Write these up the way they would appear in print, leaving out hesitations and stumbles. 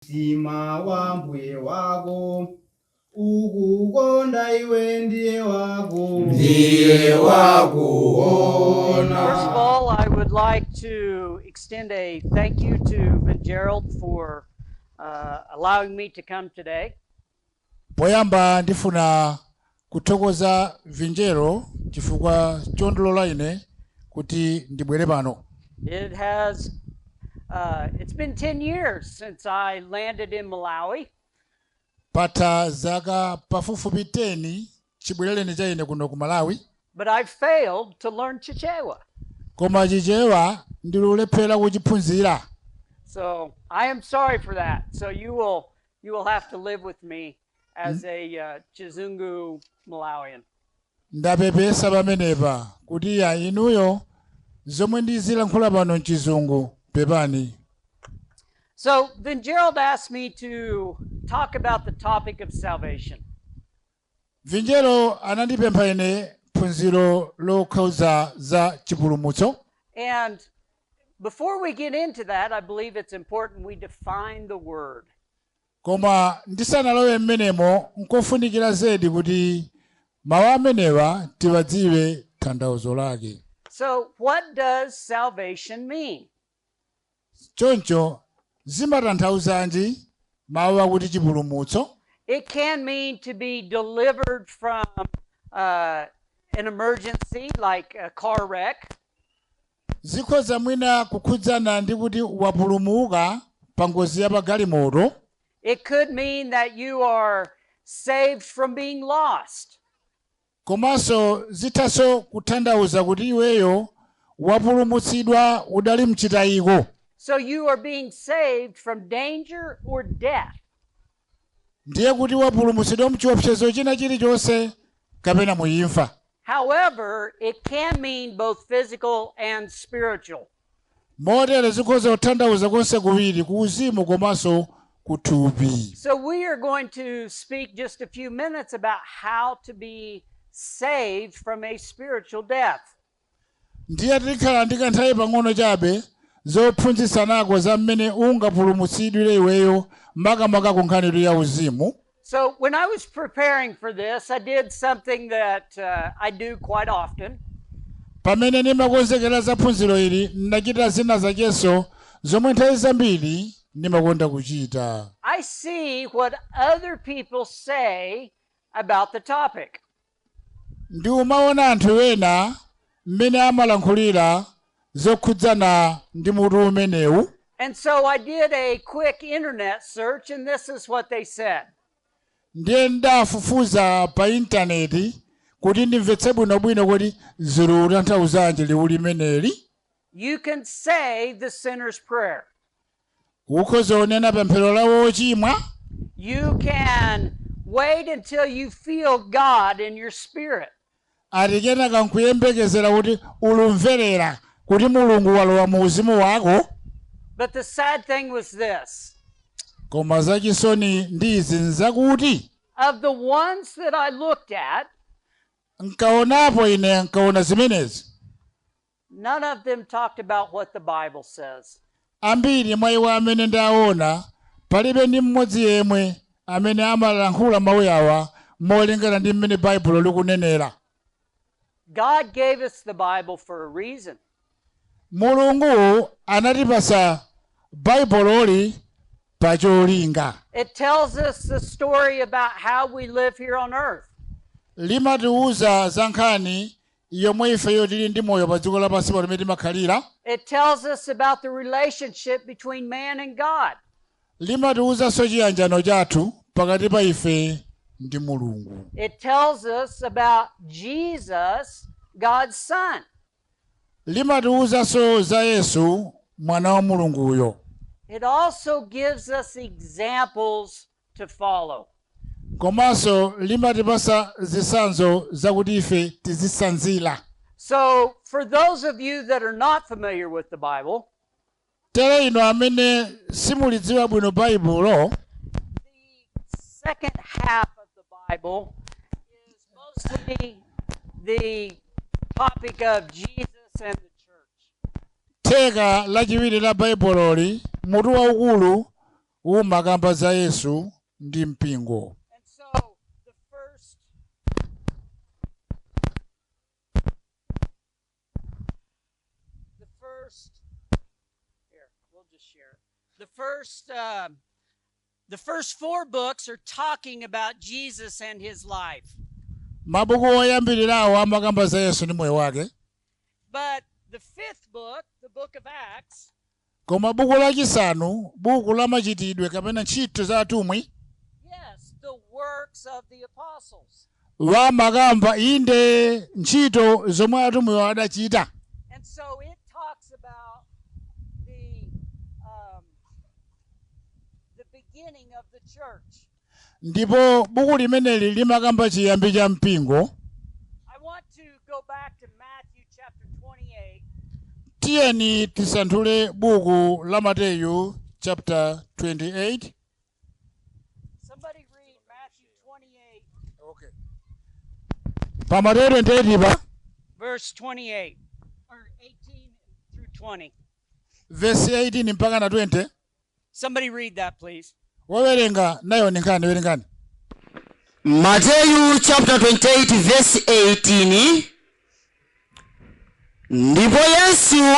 Mtima wa mbuye wako ukukonda iwe ndiye wako Ndiye wakuona. First of all, I would like to extend a thank you to Gerald for allowing me to come today. Poyamba ndifuna kuthokoza Vinjero chifukwa chondilola ine kuti ndibwere pano. It's been 10 years since I landed in Malawi. Patha zaka pafupifupi 10 chibwerereni cha ine kuno ku Malawi. But I failed to learn Chichewa. Koma Chichewa ndilulephera kuchiphunzira. So I am sorry for that. So you will have to live with me as a Chizungu Malawian. Ndapepesa pamenepa kuti ya inuyo zomwe ndizilankhula pano mchizungu, pepani. So then Gerald asked me to talk about the topic of salvation. Vinjero anandipempha ine phunziro lokhudza za chipulumutso. And before we get into that, I believe it's important we define the word. Koma ndisanalowe mmenemo, nkofunikira zedi kuti mawu amenewa tiwadziwe tanthauzo lake. So, what does salvation mean? Choncho zimatanthauzanji mawu akuti chipulumutso? It can mean to be delivered from an emergency like a car wreck. Zikhoza mwina kukhudzana ndi kuti wapulumuka pa ngozi ya pagalimoto. It could mean that you are saved from being lost. Komanso zithanso kutanthauza kuti iweyo wapulumutsidwa udali mchitayiko. So you are being saved from danger or death. Ndiye kuti wapulumutsidwa mchiopsezo china chilichonse kapena muimfa. However, it can mean both physical and spiritual. Motere zikhoza kutanthauza konse kuwiri, ku uzimu komanso kuthupi. So we are going to speak just a few minutes about how to be saved from a spiritual death. Ndiye tikhala ndi kanthawi pang'ono chabe zophunzitsanako za mmene ungapulumutsidwire iweyo, makamaka ku nkhani ya uzimu. So when I was preparing for this, I did something that I do quite often. Pamene ndimakonzekera za phunziro ili, ndachita zina zachenso zomwe nthawi zambiri ndimakonda kuchita. I see what other people say about the topic. Ndi umaona anthu ena mmene amalankhulira zokhudzana ndi mutu umenewu. And so I did a quick internet search, and this is what they said. Ndiye ndafufuza pa intaneti kuti ndimvetse bwinobwino kuti zili kutanthauzanji liwu limeneli. You can say the sinner's prayer. Ukhoza kunena pemphero la wochimwa. You can wait until you feel God in your spirit. Ati kenaka nkuyembekezera kuti ulumverera kuti Mulungu walowa mu uzimu wako. But the sad thing was this: Koma zachisoni ndi izi nzakuti, of the ones that I looked at, nkaonapo ine, nkaona zimenezi, none of them talked about what the Bible says. Ambiri mwa iwo amene ndaona, palibe ndi mmodzi yemwe amene amalankhula mawu awa molingana ndi mmene Baibulo likunenera. God gave us the Bible for a reason. Mulungu anatipasa Baibuloli pacholinga. It tells us the story about how we live here on earth. Limatiwuza za nkhani yomwe ifeyo tili ndi moyo pa dziko lapansi pamene timakhalira. It tells us about the relationship between man and God. Limatiwuzanso chiyanjano chathu pakati pa ife ndi Mulungu. It tells us about Jesus, God's Son. Limatiwuzanso za Yesu, mwana wa Mulunguyo. It also gives us examples to follow. Komanso limatipasa zitsanzo zakuti ife tizitsanzira. So, for those of you that are not familiar with the Bible, Tere ino amene simulidziwa bwino Baibulo, the second half of the Bible is mostly the topic of Jesus and the church. Theka lachiwiri la Baibuloli, mutu waukulu. Umakamba za Yesu ndi mpingo. And so the first here, we'll just share it. The first four books are talking about Jesus and his life. Mabuku oyambirirawo amakamba za Yesu ndi moyo wake. But the fifth book, the book of Acts, Koma buku lachisanu, buku la Machitidwe kapena Ntchito za Atumwi, yes, the works of the apostles. Wamakamba inde ntchito zomwe atumwiwo adachita. And so it talks about the beginning of the church. Ndipo buku limeneli limakamba chiyambi cha mpingo. I want to go back to Matthew chapter 28. Tiyeni tisanthule buku la Mateyu chapter 28. Somebody read Matthew 28, Okay. Pa Mateyu 28 pa verse 28, or 18 through 20. Verse 18 mpaka na 20. Somebody read that, please. Wowerenga nayo ni nkhani, werengani. Mateyu chapter 28 verse 18. Ndipo Yesu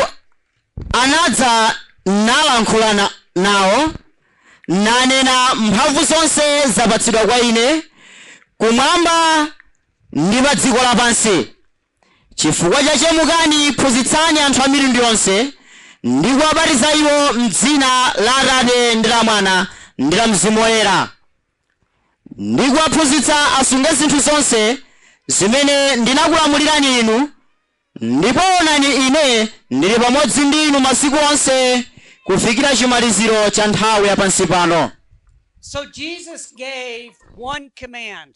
anadza nalankhula nawo nanena, "Mphamvu zonse zapatsidwa kwa ine kumwamba ndi pa dziko lapansi. Chifukwa chache mukani, phunzitsani anthu a mitundu yonse ndi kuwabatiza iwo m'dzina la Atate ndi la Mwana ndi la Mzimu Woyera, ndi kuwaphunzitsa asunge zinthu zonse zimene ndinakulamulirani inu. Ndipo onani, ine ndili pamodzi ndi inu masiku onse kufikira chimaliziro cha nthawi ya pansi pano." So Jesus gave one command.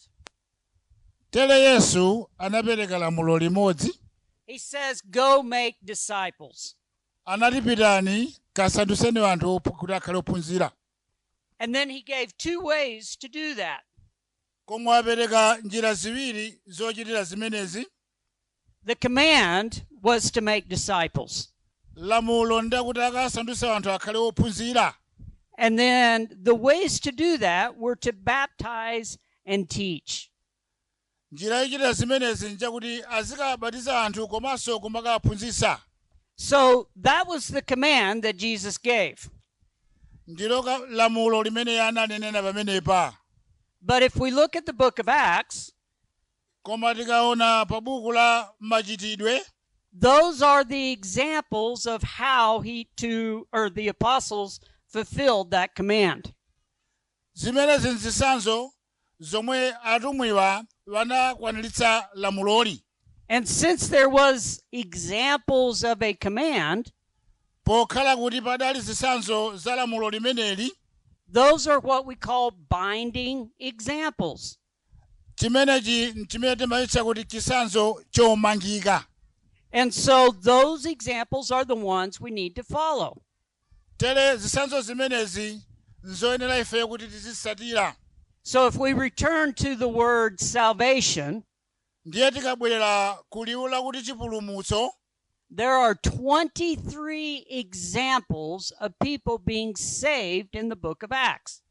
Tere Yesu anapereka lamulo limodzi. He says, "Go make disciples." Anati, "Pitani kasandutseni anthu kuti akhale ophunzira." And then he gave two ways to do that. Komwe apereka njira ziwiri zochitira zimenezi. The command was to make disciples. Lamulo ndakuti akasandutse anthu akhale ophunzira. And then the ways to do that were to baptize and teach. Njira yochitira zimenezi njakuti azikabatiza anthu komanso kumakaphunzitsa. So that was the command that Jesus gave. Ndilo lamulo limene ananenena pamenepa. But if we look at the book of Acts, Koma tikaona pa buku la Machitidwe, those are the examples of how he to or the apostles fulfilled that command. Zimenezi nzitsanzo zomwe atumwiwa wanakwaniritsa lamuloli. And since there was examples of a command, Pokhala kuti padali zitsanzo za lamulo limeneli, those are what we call binding examples. Chimenechi nchimene timayitcha kuti chitsanzo chomangika. And so those examples are the ones we need to follow. Tere zitsanzo zimenezi nzoyenera ife kuti tizitsatira. So if we return to the word salvation, Ndiye tikabwerera ku liwu lakuti chipulumutso, there are 23 examples of people being saved in the book of Acts.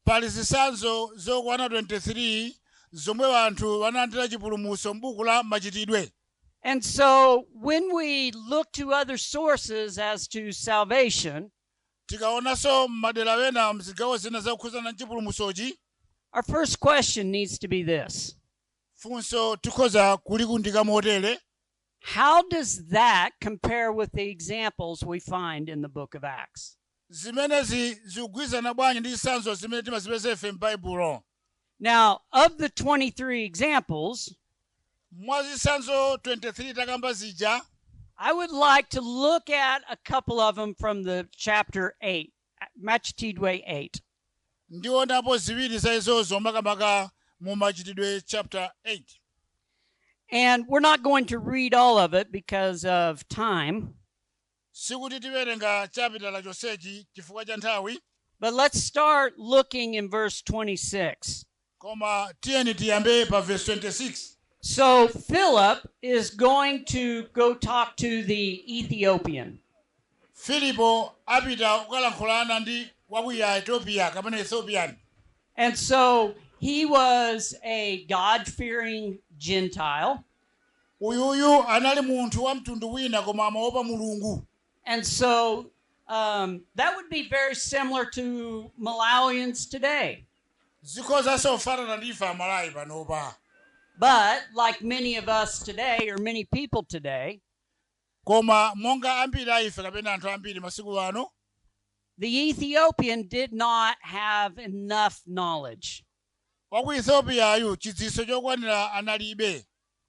Pali zitsanzo zokwana 23 zomwe anthu analandira chipulumutso m'buku la Machitidwe. And so when we look to other sources as to salvation, Tikaonanso m'madera wena mzigawo zina zakukhudzana ndi chipulumutsochi, our first question needs to be this: funso tikhoza kulikundika motere: How does that compare with the examples we find in the book of Acts? Zimenezi zikugwirizana bwanji ndi zitsanzo zimene timazipeza ife m'Baibulo? Now, of the 23 examples, Mwa zitsanzo 23 takamba zija, I would like to look at a couple of them from the chapter 8, Machitidwe 8. Ndionapo ziwiri za izozo makamaka mu Machitidwe chapter 8. And we're not going to read all of it because of time, Sikuti tiwerenga chapitala chonsechi chifukwa cha nthawi, but let's start looking in verse 26. Koma tiyeni tiyambe pa verse 26. So Philip is going to go talk to the Ethiopian. Filipo apita kukalankhulana ndi Waku ya Ethiopia kapena Ethiopian. And so he was a God fearing Gentile. Uyuyu anali munthu wa mtundu wina koma amaopa Mulungu. And so that would be very similar to Malawians today. Zikhozanso kufanana ndi ife Amalawi panopa. But like many of us today, or many people today, koma monga ambiri a ife kapena anthu ambiri masiku ano, the Ethiopian did not have enough knowledge. Waku Ethiopiayu chidziwitso chokwanira analibe.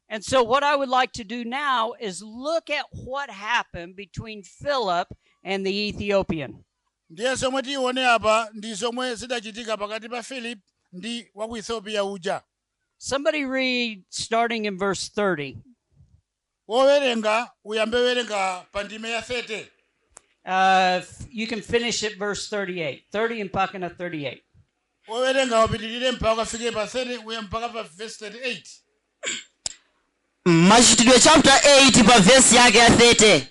And so, what I would like to do now is look at what happened between Philip and the Ethiopian. Ndiye zomwe tione apa ndi zomwe zidachitika pakati pa Philip ndi waku Ethiopia uja. Somebody read starting in verse 30. Wowerenga uyambe werenga pa ndime ya 30. You can finish at verse 38. 30 and mpaka 38. Wowerenga upitirire mpaka ukafike pa 30 uye mpaka pa verse 38. Machitidwe chapter 8 pa vesi yake ya 30.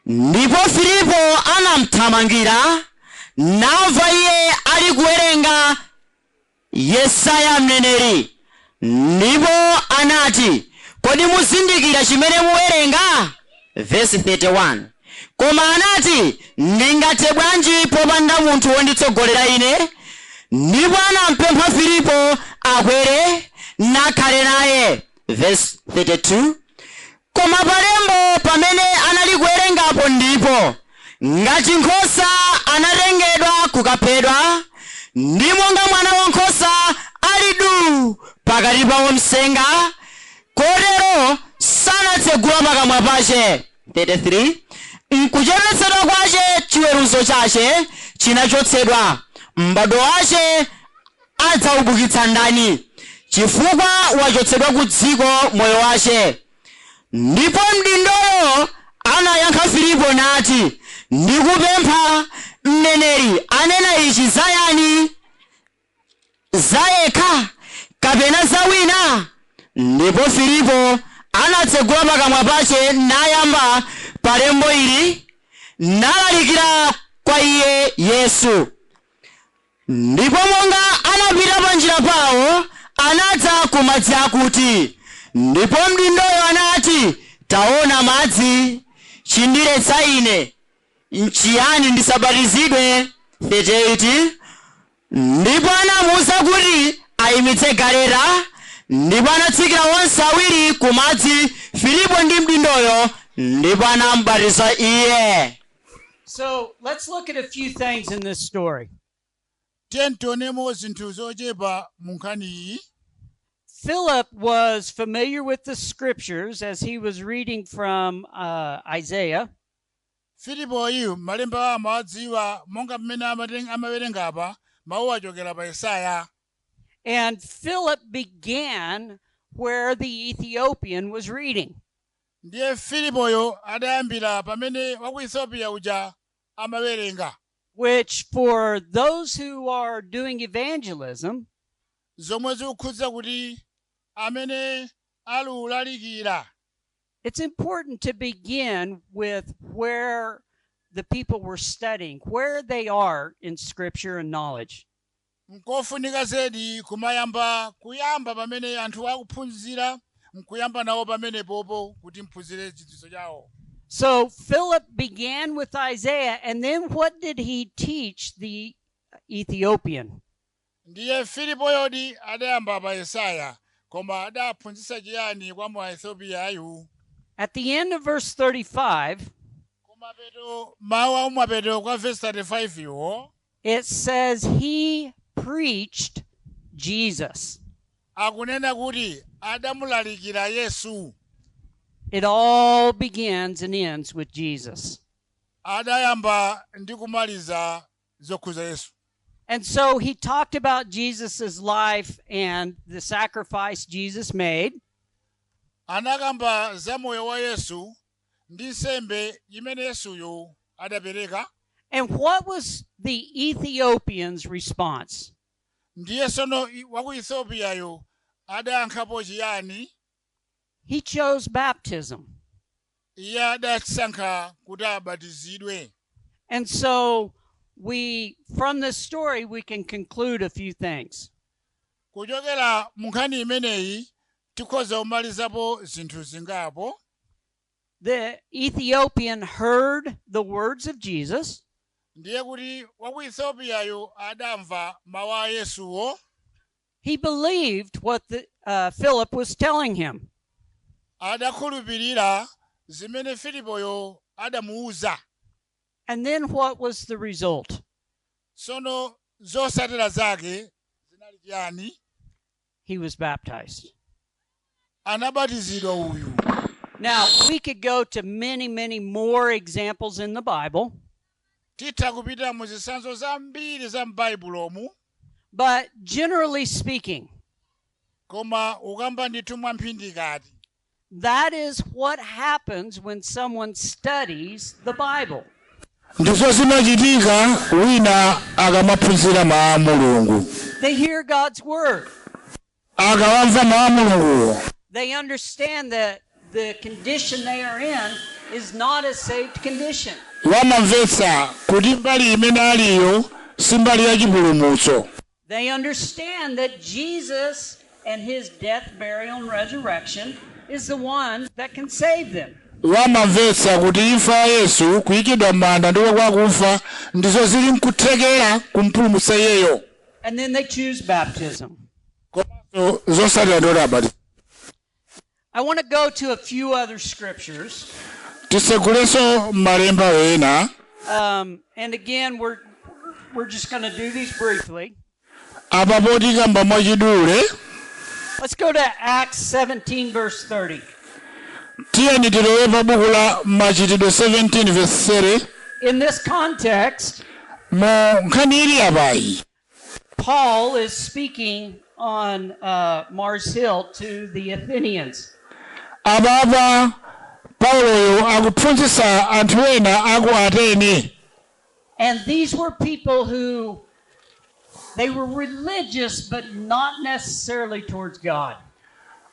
Ndipo Filipo anamthamangira namva iye ali kuwerenga Yesaya mneneri, ndipo anati, "Kodi muzindikira chimene muwerenga?" Vesi 31. Koma anati, "Ndingathe bwanji popanda munthu wonditsogolera ine?" Ndipo anampempha Filipo akwere nakhale naye. Vesi 32. Koma palembo pamene anali kuwerengapo, ndipo ngati nkhosa anatengedwa kukaphedwa, ndi monga mwana wankhosa ali du pakati pa omsenga, kotero sanatsegula pakamwa pache. 33. Nkuchepetsedwa kwache chiweruzo chache chinachotsedwa. M'bado wache adzaubukitsa ndani? Chifukwa wachotsedwa ku dziko moyo wache. Ndipo mdindoyo anayankha Filipo nati, "Ndikupempha, mneneri anena ichi za yani? Za yekha kapena za wina?" Ndipo Filipo anatsegula pakamwa pache nayamba palembo ili nalalikira kwa iye Yesu. Ndipo monga anapita pa njira pawo, anadza ku madzi akuti, ndipo mdindoyo anati, "Taona madzi, chindiretsa ine nchiyani ndisabatizidwe?" 38. Ndipo anamuwuza kuti ayimitse galeta, ndipo anatsikira onse awiri ku madzi, Filipo ndi mdindoyo, ndipo anamubatiza iye. So let's look at a few things in this story. Tiye tionemo zinthu zochepa mu nkhani iyi. Philip was familiar with the scriptures as he was reading from Isaiah. Filipoyu malemba amawadziwa monga mmene amawerenga apa mawu achokera pa Yesaya. And Philip began where the Ethiopian was reading. Ndiye Filipoyo adayambira pamene waku Ethiopia uja amawerenga. Which, for those who are doing evangelism, zomwe zikukhudza kuti amene alulalikira, it's important to begin with where the people were studying, where they are in scripture and knowledge. Nkofunika zedi kumayamba kuyamba pamene anthu akuphunzira nkuyamba nawo pamenepopo kuti mphunzire chidziwitso chawo. So Philip began with Isaiah, and then what did he teach the Ethiopian? Ndiye Filipoyodi adayamba pa Yesaya koma adaphunzitsa chiyani kwa mu Ethiopia ayu? At the end of verse 35, kumapeto mawu akumapeto kwa verse 35 iwo, it says he preached Jesus. Akunena kuti adamulalikira Yesu. It all begins and ends with Jesus. Adayamba ndi kumaliza zokhuza Yesu. And so he talked about Jesus' life and the sacrifice Jesus made. Anakamba za moyo wa Yesu ndi nsembe imene Yesuyo adapereka. And what was the Ethiopian's response? Ndiye sono waku Ethiopiayo adayankhapo chiyani? He chose baptism. Iye adasankha kuti abatizidwe. And so we from this story we can conclude a few things. Kuchokera mu nkhani imeneyi tikhoza kumalizapo zinthu zingapo. The Ethiopian heard the words of Jesus. Ndiye kuti waku Ethiopiyayo adamva mawu a Yesuwo. He believed what Philip was telling him. Adakhulupirira zimene Filipoyo adamuuza. And then what was the result? Tsono zotsatira zake zinali chiyani? He was baptized. Anabatizidwa uyu. Now, we could go to many, many more examples in the Bible. Titha kupita mu zitsanzo zambiri za m'Baibulomu. But generally speaking, koma ukamba ndithu mwamphindikati, that is what happens when someone studies the Bible. Ndizo zimachitika wina akamaphunzira mawu a Mulungu. They hear God's word. Akawamva mawu a Mulunguwo. They understand that the condition they are in is not a saved condition. Wamamvetsa kuti mbali imene aliyo si mbali ya chipulumutso. They understand that Jesus and his death, burial, and resurrection is the one that can save them. Wamamvetsa kuti imfa ya Yesu, kuyikidwa m'manda ndi kwakufa ndizo zili mkuthekera kumpulumutsa iyeyo. And then they choose baptism. Komanso zotsatira ndi abati. I want to go to a few other scriptures. Tisegulenso malemba ena. And again, we're just going to do these briefly. Apa potikamba mwachidule. Let's go to Acts 17, verse 30. Tiyeni tilowe pa buku la Machitidwe 17 verse 30. In this context, mu nkhani ili apayi, Paul is speaking on Mars Hill to the Athenians. Apapa Pauloyo akuphunzitsa anthu ena aku Atene. And these were people who, they were religious, but not necessarily towards God.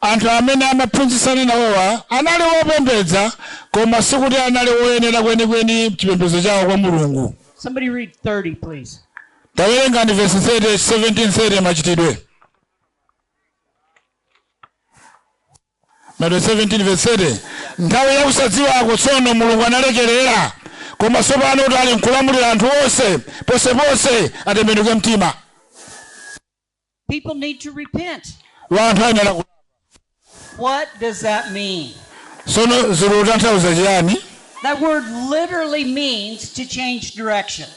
Anthu amene amaphunzitsana nawowa anali wopembedza koma sikuti anali woyenera kwenikweni chipembedzo chawo kwa Mulungu. Somebody read 30, please. Tawerengani verse 30, 17:30, Machitidwe. Machitidwe 17 verse 30. Nthawi yakusadziwako tsono Mulungu analekerera, koma tsopano kuti ali nkulamulira anthu onse ponseponse atembenuke mtima. People need to repent. Wanthu ayenera ku What does that mean? Tsono zikutanthauza chiyani? That word literally means to change direction.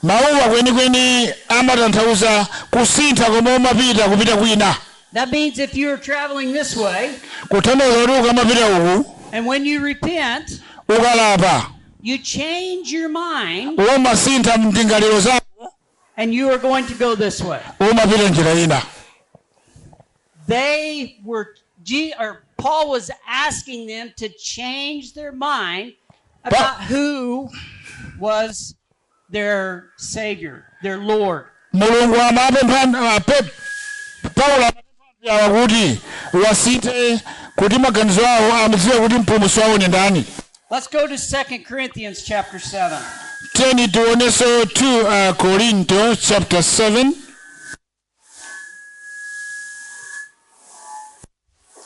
Mawuwa kwenikweni amatanthauza kusintha komwe umapita kupita kwina. That means if you're traveling this way, kutanthauza kuti ukamapita uku, and when you repent, ukalapa, you change your mind, umasintha mndingaliro zako, and you are going to go this way. Umapita njira ina. They were, G, or Paul was asking them to change their mind about who was their Savior, their Lord. Mulungu amapempha Paulo amapempha awa kuti wasinthe kuti maganizo awo amudziwe kuti mpulumutsi wawo ni ndani. Let's go to 2 Corinthians chapter 7. Tiyeni tionenso 2 Korinto chapter 7.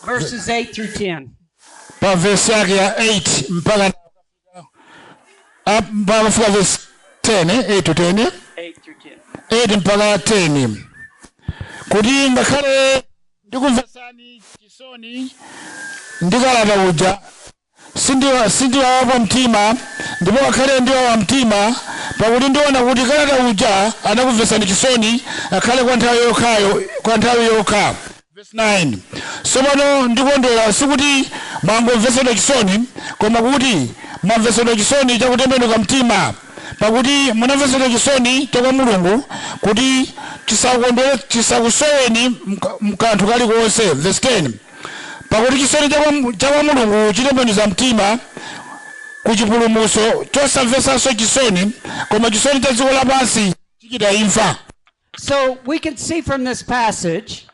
Verses 8 through 10. Pa verse yake ya 8 mpaka kufika verse 10, 8 to 10. 8 through 10. 8 mpaka 10. Kuti ngakhale ndikumvetsani chisoni ndikalata uja sindiwawapo mtima, ndipo ngakhale ndiwawa mtima pakuti ndiona kuti kalata uja anakumvetsani chisoni akhale kwa nthawi yokhayo, kwa nthawi yokha. Verse 9. Tsopano ndikondwera sikuti mwangomvetsedwa chisoni, koma kuti mwamvetsedwa chisoni chakutembenuka mtima, pakuti munamvetsedwa chisoni cha kwa Mulungu kuti chisakusoweni mkanthu kalikonse. Verse 10. Pakuti chisoni cha kwa Mulungu chitembenuza mtima kuchipulumutso chosamvetsanso chisoni, koma chisoni cha dziko lapansi chichita imfa. So we can see from this passage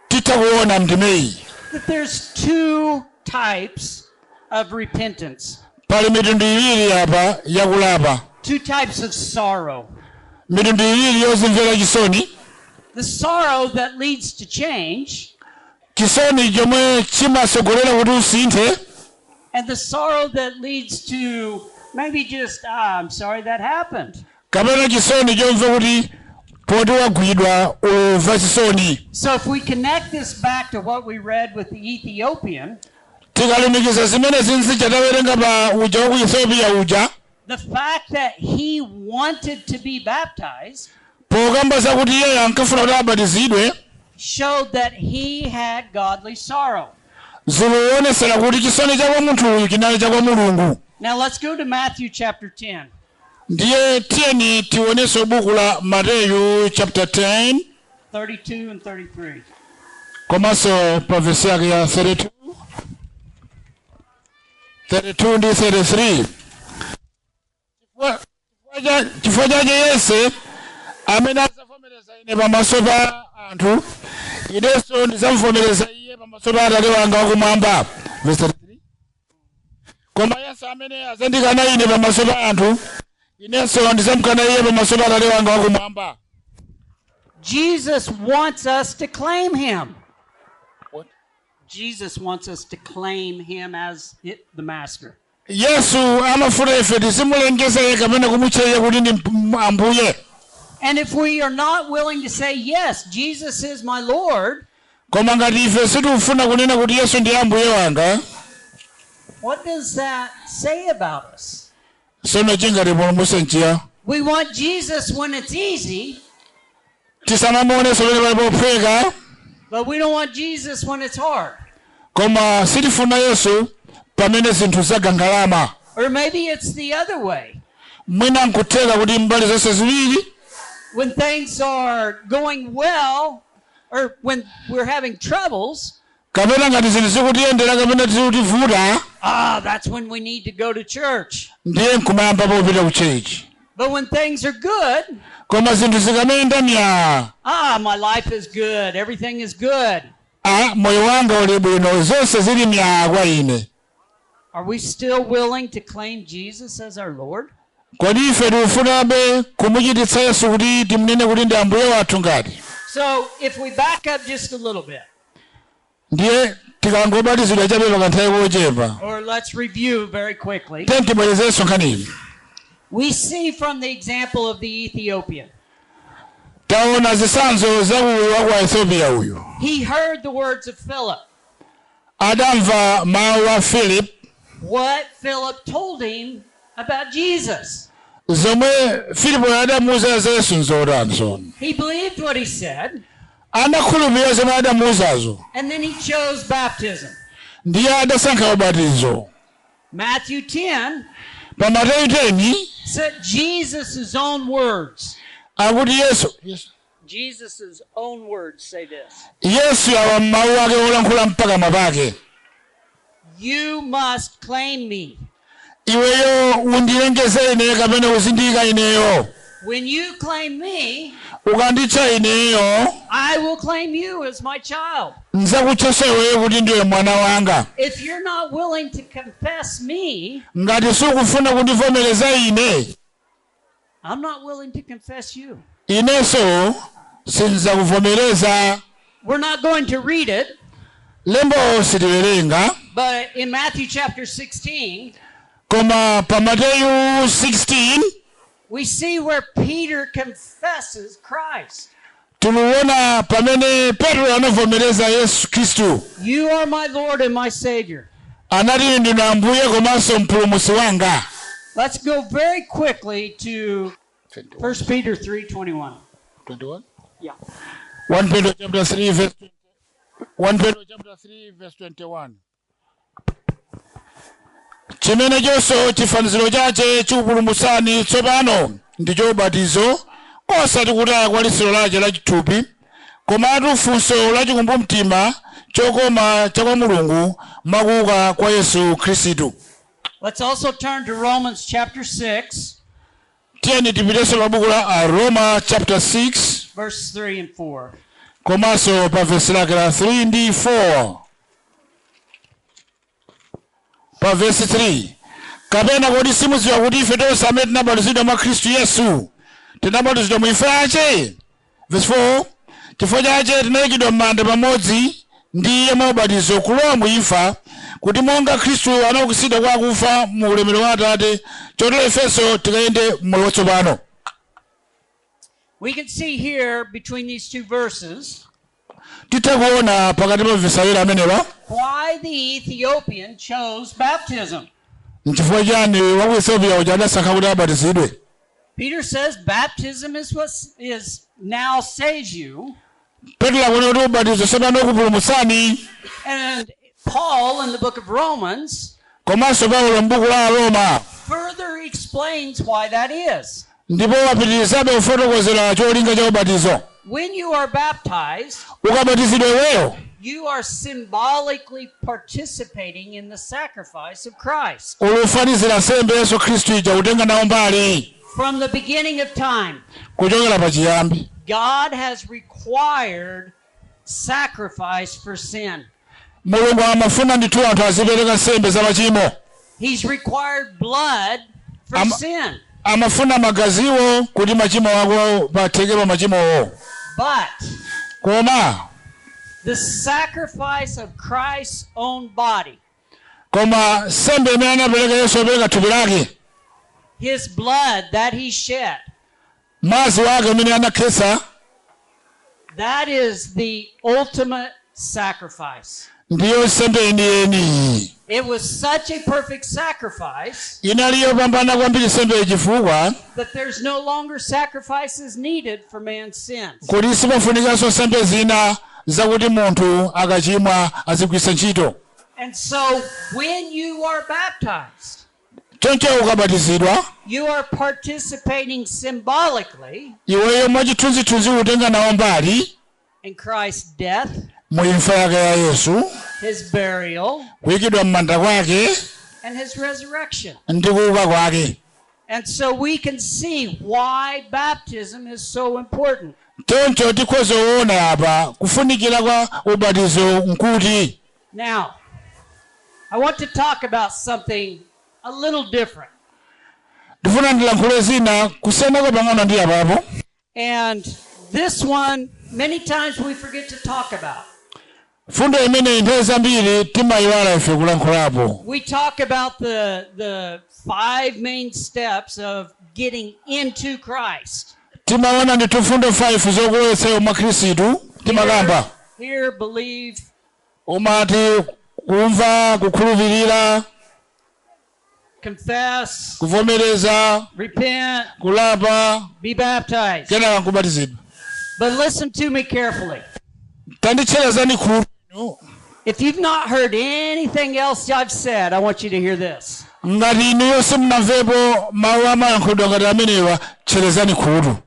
titha kuona mndimeyi that there's two types of repentance. Pali mitundu iwiri apa yakulapa. Two types of sorrow. Mitundu iwiri yozimvera chisoni. The sorrow that leads to change, Chisoni chomwe chimasogolera kuti usinthe, and the sorrow that leads to maybe just, "Ah, I'm sorry that happened." Kapena chisoni chomva kuti poti wagwidwa umva chisoni. So if we connect this back to what we read with the Ethiopian, Tikalumikiza zimene zinzija tawerenga pa uja wa ku Ethiopia uja, the fact that he wanted to be baptized pokamba zakuti iyeyo ankafuna kuti abatizidwe, showed that he had godly sorrow. Zikuonesera kuti chisoni cha kwa munthu uyu chinali cha kwa Mulungu. Now let's go to Matthew chapter 10. Ndiye tiyeni tionenso buku la Mateyu chapter 10, 32 and 33. Komanso pa vesi yake ya 32, 32 ndi 33. Chifukwa chake yense amene adzavomereza ine pamaso pa anthu, inenso ndidzamuvomereza iye pamaso pa Atate wanga wakumwamba. Verse 33. Koma yense amene adzandikana ine pamaso pa anthu, inenso ndidzamukana iye pamaso pa Atate wanga wakumwamba. Jesus wants us to claim him. What? Jesus wants us to claim him as the master. Yesu amafuna ife tizimulengeza iye kapena kumutcha iye kuti ndi ambuye. And if we are not willing to say, "Yes, Jesus is my Lord," Koma ngati ife sitikufuna kunena kuti Yesu ndi ambuye wanga, what does that say about us? Sono chingatipulumutse nchiya? We want Jesus when it's easy, Tisamamuonenso pamene pali pophweka, but we don't want Jesus when it's hard. Koma sitifuna Yesu pamene zinthu zagangalama. Or maybe it's the other way. Mwina nkutheka kuti mbali zonse ziwiri. When things are going well, or when we're having troubles, Kapena ngati zinthu zikutiyendera kapena zikutivuta, ah, that's when we need to go to church. Ndiye nkumayamba popita ku church. But when things are good, Koma zinthu zikamayenda myaa, ah, my life is good, everything is good. Ah, moyo wanga uli bwino, zonse zili myaa kwa ine. Are we still willing to claim Jesus as our Lord? Kodi ife tikufunabe kumuchititsa Yesu kuti timunene kuti ndi ambuye wathu ngati? So if we back up just a little bit, Ndiye tikangobatizidwa chabe pakanthawi kochepa, or let's review very quickly, tiye tibwerezenso nkhaniyi, we see from the example of the Ethiopian. Taona zitsanzo za uyu wa ku Ethiopia uyu. He heard the words of Philip. Adamva mawu a Philip. What Philip told him about Jesus. Zomwe Filipo adamuuza za Yesu nzotani zono? He believed what he said, Anakhulupirira zomwe adamuuzazo, and then he chose baptism. Ndiye adasankha ubatizo. Matthew 10 Pa Mateyu 10 said Jesus' own words. Akuti Yesu Jesus' own words say this. Yesu awa mawu ake olankhula mpaka pake. "You must claim me." Iweyo undilengeze ine kapena uzindika ineyo. "When you claim me, Ukanditcha ineyo, I will claim you as my child." Nzakutchesa iweyo kuti ndiwe mwana wanga. If you're not willing to confess me, Ngati sukufuna kundivomereza ine, I'm not willing to confess you. Inenso sindidzakuvomereza. We're not going to read it, Lembo sitiwerenga, but in Matthew chapter 16, koma pa Mateyu 16, we see where Peter confesses Christ. Tikuona pamene Petro anavomereza Yesu Khristu. "You are my Lord and my Savior." Anati ndinu ambuye komanso mpulumutsi wanga. Let's go very quickly to 1 Peter 3:21. 21. Yeah. 1 Peter chapter 3 verse 1 Peter chapter 3 verse 21. Chimene chonso chifaniziro chache chikupulumutsani tsopano ndicho ubatizo, osati kutaya kwa litsiro lache la chithupi, komatu funso la chikumbumtima chokoma cha kwa Mulungu mwakuuka kwa Yesu Khristu. Let's also turn to Romans chapter 6, Tiyeni tipitenso pa buku la Aroma chapter 6, verse 3 and 4. Komanso pa vesi lake la 3 ndi 4. Pa vesi 3, kapena kodi simudziwa kuti ife tonse amene tinabatizidwa mwa Khristu Yesu Tinabatizidwa mu imfa yace. Verse 4, chifukwa chache tinayikidwa m'manda pamodzi ndi iye mwa ubatizo kulowa mu imfa, kuti monga Khristu anaukitsidwa kwa akufa mu ulemerero wa Atate, chotero ifenso tikayende m'moyo watsopano. We can see here between these two verses Titha kuona pakati pa vesi awiri amenewa why the Ethiopian chose baptism. Nchifukwa chani wa ku Ethiopia uja adasankha kuti abatizidwe. Peter says baptism is what is now saves you. Petro akuona kuti ubatizo tsopano ukupulumutsani. And Paul in the book of Romans Komanso Paulo m'buku la Aroma further explains why that is. Ndipo wapitirizabe kufotokozera cholinga cha ubatizo. When you are baptized, Ukabatizidwa iweyo, you are symbolically participating in the sacrifice of Christ. Ulufanizira nsembe Yesu Khristu ija, kutenga nawo mbali. From the beginning of time, Kuchokera pachiyambi, God has required sacrifice for sin. Mulungu amafuna ndithu anthu azipereka nsembe za machimo. He's required blood for sin. Amafuna magaziwo kuti machimo ako patheke pa machimowo. But Koma the sacrifice of Christ's own body, koma nsembe imene anapereka Yesu, apereka thupi lake, his blood that he shed, mwazi wake umene anakhetsa, that is the ultimate sacrifice. Ndiyo nsembe yeniyeni. It was such a perfect sacrifice Inali yopambana kwambiri nsembe, chifukwa that there's no longer sacrifices needed for man's sins. kuti sipafunikanso nsembe zina zakuti munthu akachimwa azigwiritsa ntchito. And so when you are baptized, Choncho ukabatizidwa, you are participating symbolically iweyo mwachithunzithunzi utenga nawo mbali in Christ's death, mu imfa yake ya Yesu, his burial, kuyikidwa m'manda kwake, and his resurrection. Ndi kuuka kwake. And so we can see why baptism is so important. Choncho tikhoza kuona apa kufunikira kwa ubatizo nkuti. Now, I want to talk about something a little different. Ndifuna ndilankhule zina kusiyanako pang'ono ndi apapo. And this one, many times we forget to talk about. Fundo imeneyi nthawi zambiri timayiwala ife kulankhulapo. We talk about the five main steps of getting into Christ. Timaona ndithu fundo 5 zokulowetsayo mwa Khristu, timakamba. Hear, believe, Umati kumva, kukhulupirira, confess, kuvomereza, repent, kulapa, be baptized. Kenaka nkubatizidwa. But listen to me carefully. Tanditcherezani khutu. If you've not heard anything else I've said, I want you to hear this. Ngati inuyo simunamvepo mawu amayankhulidwa ngati amenewa, tcherezani khutu.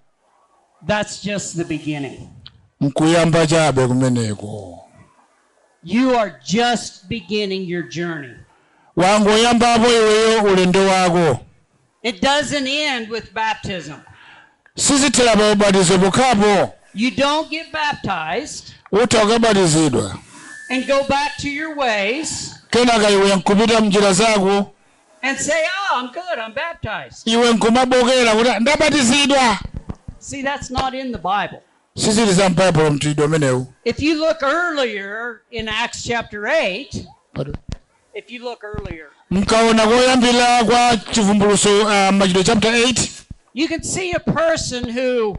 That's just the beginning. Nkuyamba chabe kumeneko. You are just beginning your journey. Wangoyambapo iweyo ulendo wako. It doesn't end with baptism. Sizithera pa ubatizo pokhapo. You don't get baptized Utha ukabatizidwa and go back to your ways kenaka iwe nkupita mnjira zako and say, "Oh, I'm good, I'm baptized." iwe nkumabokera kuti ndabatizidwa. See, that's not in the Bible. Sizili za m'Baibulo mtidwe umenewu. If you look earlier in Acts chapter 8, if you look earlier, Mkaona koyambira kwa Chivumbuluso, Machitidwe chapter 8, you can see a person who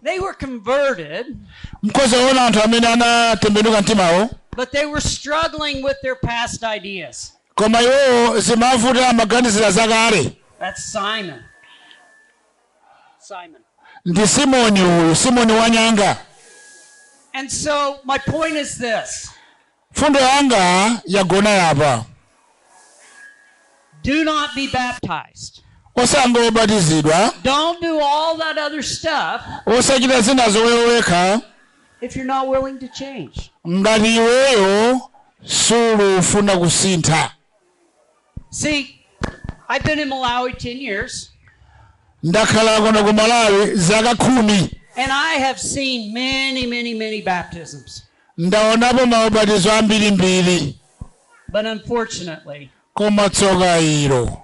they were converted, mkhoza kuona anthu amene anatembenuka mtimawo, but they were struggling with their past ideas. Koma iwowo zimavuta amaganizira zakale. That's Simon. Simon. Ndi Simoni uyu, Simoni wanyanga. And so my point is this. Fundo yanga yagona yapa. Do not be baptized. Osangobatizidwa. Don't do all that other stuff Osachita zina zoweweka if you're not willing to change. Ngati iweyo sulufuna kusintha. See, I've been in Malawi 10 years, Ndakhala kuno ku Malawi zaka 10, and I have seen many, many, many baptisms. Ndaonapo maubatizo ambirimbiri. But unfortunately, Koma tsoka ilo,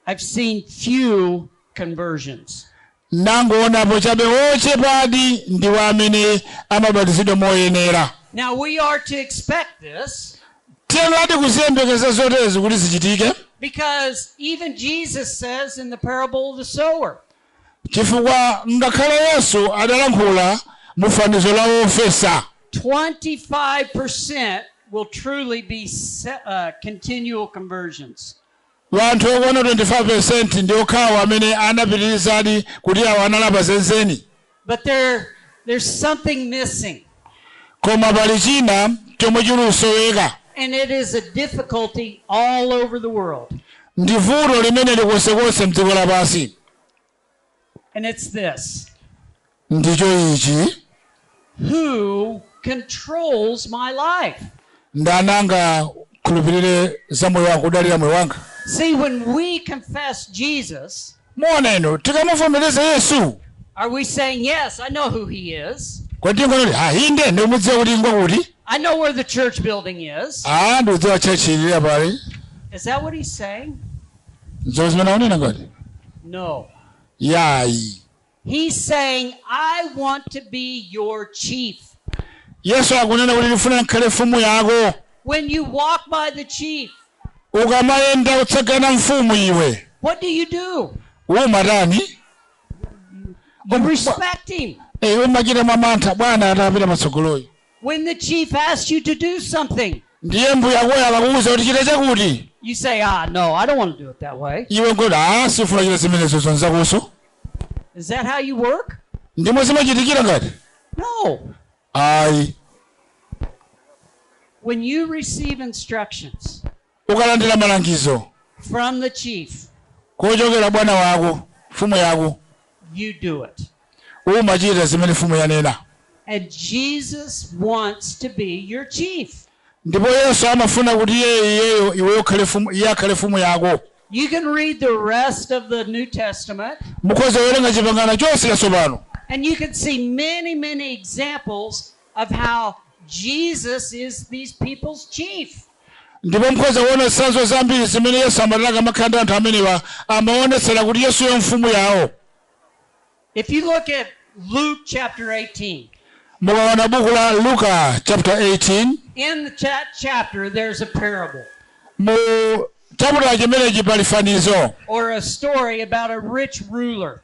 I've seen few conversions. Nangoonapo chabe ochepadi ndiwo amene amabatizidwa moyenera. Now we are to expect this Tiyenera kuziyembekeza zotezi kuti zichitike because even Jesus says in the parable of the sower, chifukwa ngakhale Yesu adalankhula mu fanizo la wofesa 25% will truly be continual conversions. Wanthu okwana 25% ndi okhawo amene anapitirizadi kuti awo analapa zenizeni. But there's something missing. Koma pali china chomwe chikusoweka. And it is a difficulty all over the world. Ndi vuto limene likonsekonse mdziko lapansi. And it's this. Ndicho ichi. Who controls my life? Ndani angakhulupirire za moyo wanga, kudalira moyo wanga? See, when we confess Jesus, Muona inu tikamuvomereza Yesu, are we saying, yes, I know who he is. Kodi tingonoti, ah, inde ndikumudziwa kuti ngwakuti. I know where the church building is. Ah, ndikudziwa church ili apali. Is that what he's saying? Nzo zimene akunena ngati? No. Yayi. He's saying, I want to be your chief. Yesu akunena kuti ndifuna ndikhale mfumu yako. When you walk by the chief, ukamayenda kutsagana mfumu iwe, what do you do? Umatani? You respect him. Umachita mwamantha bwana atapita patsogoloyo. When the chief asks you to do something, ndiye mbuyakoyo akakuwuza kuti chita chakuti, you say, no, I don't want to do it that way. Iwe ngoti, sifuna chita zimenezo zonzakuso. Is that how you work? Ndimo zimachitikira ngati? No. Ayi. When you receive instructions ukalandira malangizo from the chief, kochokera bwana wako, mfumu yako, you do it. Umachita zimene mfumu yanena. And Jesus wants to be your chief. Ndipo Yesu amafuna kuti iye iyeyo iwe ukhale mfumu, iye akhale mfumu yako. You can read the rest of the New Testament, Mukhoza kuwerenga chipangano chonse chatsopano, and you can see many, many examples of how Jesus is these people's chief. Ndipo mukhoza kuona zitsanzo zambiri zimene Yesu amatalaka amakhala ndi anthu amenewa amaonetsera kuti Yesuyo mfumu yawo. If you look at Luke chapter 18, mukaona buku la Luka chapter 18, in the chapter there's a parable mu chapter chimenechi pali fanizo or a story about a rich ruler.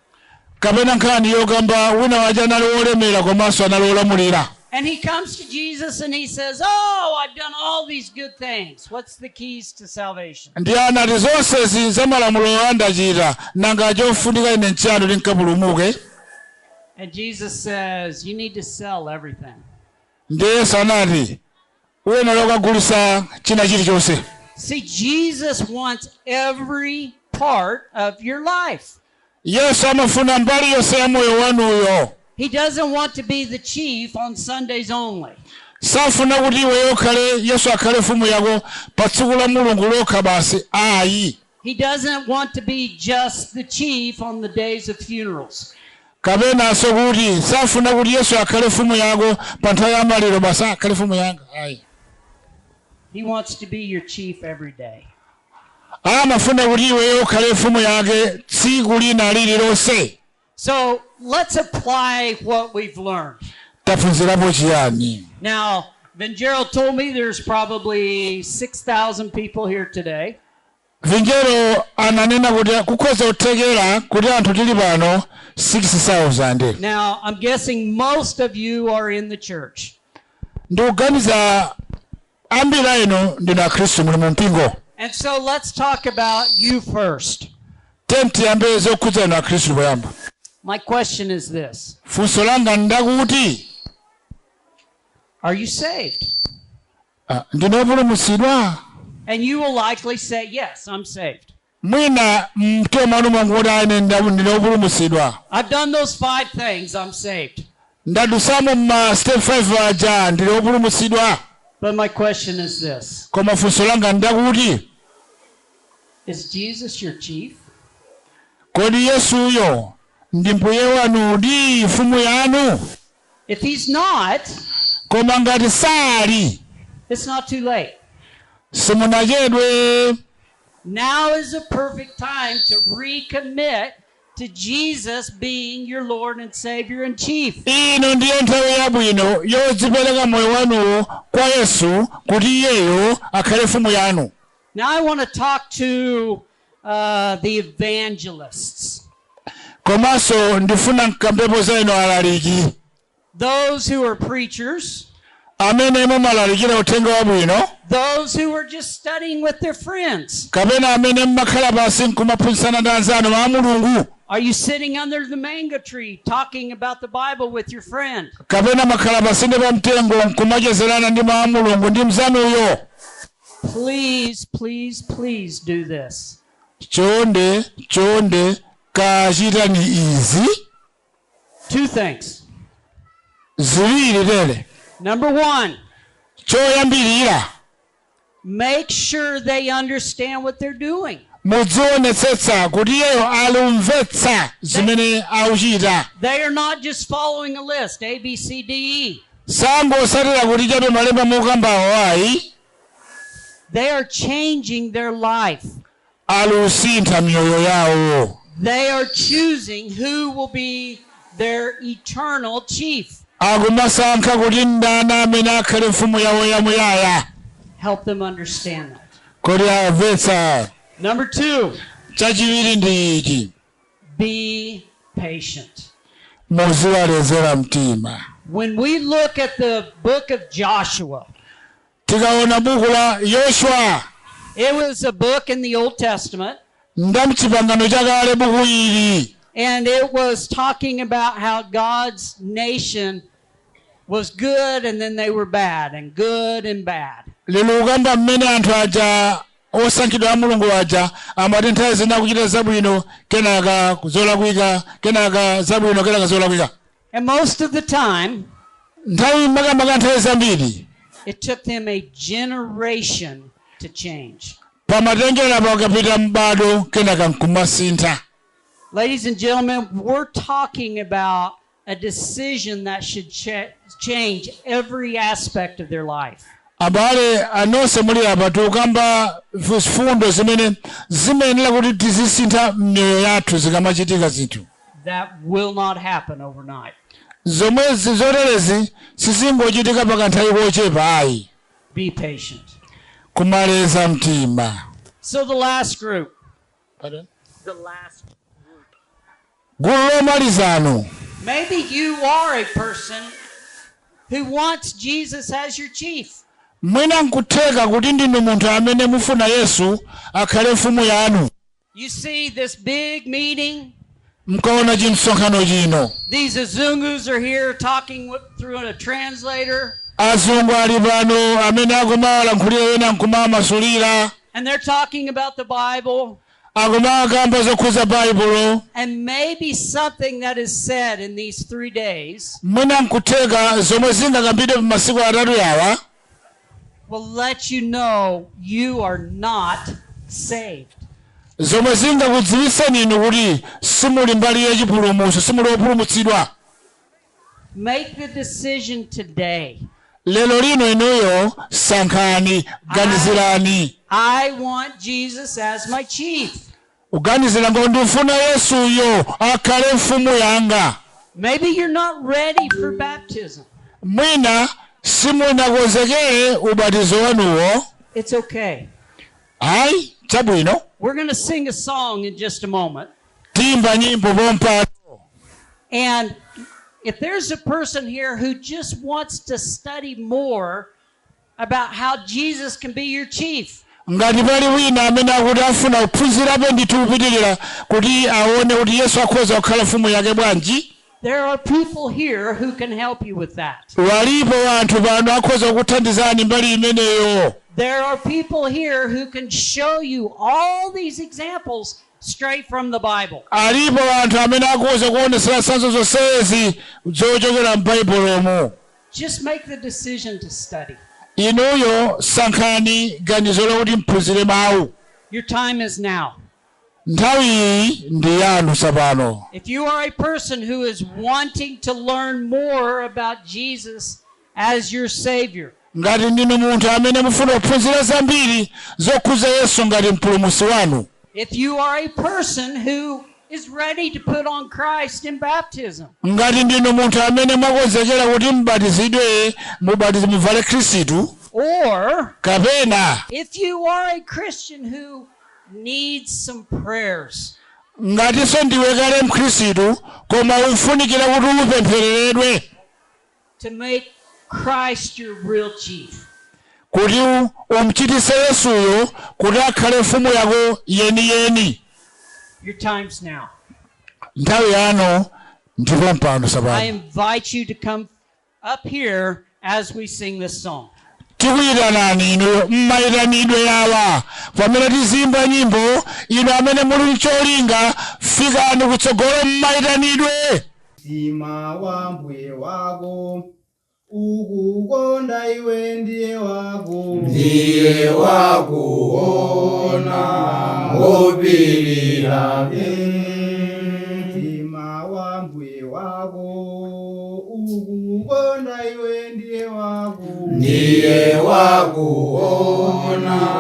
Kapena nkhani yokamba wina waja anali wolemera komanso anali wolamulira. And he comes to Jesus and he says, oh, I've done all these good things. What's the keys to salvation? Ndiye anati zonsezi za malamulo andachita nanga chofunika ine nchiyani kuti nkapulumuke. And Jesus says, you need to sell everything. Ndiye Yesu anati uyenera ukagulitsa china chilichonse. See, Jesus wants every part of your life. Yesu amafuna mbali yonse ya moyo wanuyo. He doesn't want to be the chief on Sundays only. Safuna kuti iwe ukhale Yesu akhale mfumu yako pa tsiku la Mulungu lokha basi ayi. He doesn't want to be just the chief on the days of funerals. Kapenanso kuti safuna kuti Yesu akhale mfumu yako pa nthawi ya maliro basi akhale mfumu yanga ayi. He wants to be your chief every day. Amafuna kuti iwe ukhale mfumu yake tsiku lina lililonse. So let's apply what we've learned. Taphunzirapo chiyani? Now, Vingerald told me there's probably 6,000 people here today. Vinjero ananena kuti kukhoza kuthekera kuti anthu tili pano 6,000. Now, I'm guessing most of you are in the church. Ndikuganiza ambiri a inu ndinu akhristu muli mu mpingo. And so let's talk about you first. Tiyambe zokhudza inu akhristu poyamba. My question is this. Funso langa ndakuti, Are you saved? Ndinu opulumutsidwa? And you will likely say, yes, I'm saved. Mwina mtima mwanu mwanguti ine ndine opulumutsidwa. I've done those 5 things, I'm saved. Ndadusamo ma step 5 aja ndine opulumutsidwa. But my question is this. Koma funso langa ndakuti, Is Jesus your chief? Kodi Yesuyo ndi mbuye wanu ndi mfumu yanu? If he's not, koma ngati sali, it's not too late. Simunachedwe. Now is a perfect time to recommit to Jesus being your Lord and Savior and Chief. Ino ndiye nthawi yabwino yodzipereka moyo wanuwo kwa Yesu kuti iyeyo akhale mfumu yanu. Now I want to talk to the evangelists, Komanso ndifuna mkambepo za inu alaliki, those who are preachers, amene mumalalikira uthenga wabwino, those who are just studying with their friends. Kapena amene mmakhala pansi nkumaphunzitsana ndi anzanu a Mulungu. Are you sitting under the mango tree talking about the Bible with your friend? Kapena makhala pasinde pa mtengo nkumachezerana ndi mawu a Mulungu ndi mzanuyo. Please, please, please do this. Chonde, chonde, kachitani izi. Two things. Ziwiri tere. Number one, Choyambirira, make sure they understand what they're doing. Mudzionetsetsa kuti iyeyo alumvetsa zimene akuchita. They are not just following a list, A, B, C, D, E. Sangosatira kuti chabe malemba mukambawo ayi. They are changing their life. Alusintha miyoyo yawo. They are choosing who will be their eternal chief. Akumasankha kuti ndani amene akhale mfumu yawo yamuyaya. Help them understand that. Kodi amvetsa? Number two, Chachiwiri ndi ichi, be patient. Muziwalezera mtima. When we look at the book of Joshua, Tikaona buku la Yoshua, it was a book in the Old Testament, nda mchipangano chakale buku ili, and it was talking about how God's nation was good and then they were bad, and good and bad. Lero ukamba mmene anthu aja osankhidwa a Mulungu aja amati nthawi zina kuchita zabwino, kenaka zolakwika, kenaka zabwino, kenaka zolakwika. And most of the time, Nthawi makamaka nthawi zambiri, it took them a generation to change. Pamatengera pakapita m'bado kenaka nkumasintha. Ladies and gentlemen, we're talking about a decision that should change every aspect of their life. Abale anonse muli apa, tikukamba fundo zimene zimayenera kuti tizisintha m'miyoyo yathu zikamachitika zinthu. That will not happen overnight. Zomwezi zoterezi sizingochitika pakanthawi kochepa ayi. Be patient. Kumaleza mtima. So the last group. The last. Gulu lomalizano. Maybe you are a person who wants Jesus as your chief. Mwina nkutheka kuti ndinu munthu amene mufuna Yesu akhale mfumu yanu. You see this big meeting. Mkaona chimsonkhano chino. These Azungus are here talking through a translator. Azungu ali pano amene akumawalankhulira ena nkumawamasulira. And they're talking about the Bible. Akumakamba zokhuza Baibulo. And maybe something that is said in these 3 days Mwina nkutheka zomwe zingakambidwe pa masiku 3 awa will let you know you are not saved. Zomwe zingakudziwitseni inu kuti simuli mbali yachipulumutso, simuli wopulumutsidwa. Make the decision today. Lero lino inuyo sankhani, ganizirani. I want Jesus as my chief. Kuganizira ngo ndifuna Yesuyo akhale mfumu yanga. Maybe you're not ready for baptism. Mwina simunakonzekere ubatizo wanuwo. It's okay. Ayi, chabwino. We're going to sing a song in just a moment. Timba nyimbo pompano. And if there's a person here who just wants to study more about how Jesus can be your chief, Ngati pali wina amene akuti afuna kuphunzirapo ndithu kupitirira kuti aone kuti Yesu akhoza kukhala mfumu yake bwanji, there are people here who can help you with that. Walipo anthu pano akhoza kukuthandizani mbali imeneyo. There are people here who can show you all these examples straight from the Bible. Alipo anthu amene akhoza kuonesera zitsanzo zonsezi zochokera m'Baibulomu. Just make the decision to study. Inuyo sankhani ganizo lokuti mphunzire mawu. Your time is now. Nthawi iyi ndi yanu tsopano. If you are a person who is wanting to learn more about Jesus as your Savior, Ngati ndinu munthu amene mufuna kuphunzira zambiri zokhuza Yesu ngati mpulumutsi wanu, if you are a person who is ready to put on Christ in baptism, Ngati ndinu munthu amene mwakonzekera kuti mubatizidwe, mubatize, muvale Khristu, or kapena if you are a Christian who needs some prayers, ngatinso ndiwe kale mkhristu koma ufunikira kuti upemphereredwe to make Christ your real chief, kuti umchitise Yesuyo kuti akhale mfumu yako yeniyeni, your time's now. Nthawi yanu ndipo mpano I sapano. invite you to come up here as we sing this song. Tikuyitanani inu mmayitanidwe yawa pamene tizimba nyimbo. Inu amene muli mcholinga, fikani kutsogolo mmayitanidwe. Mtima wa mbuye wako ukukonda iwe ndiye wako. Ndiye wakuona ngopilira. Mtima wa mbuye wako ukukonda iwe ndiye wako. Ndiye wakuona.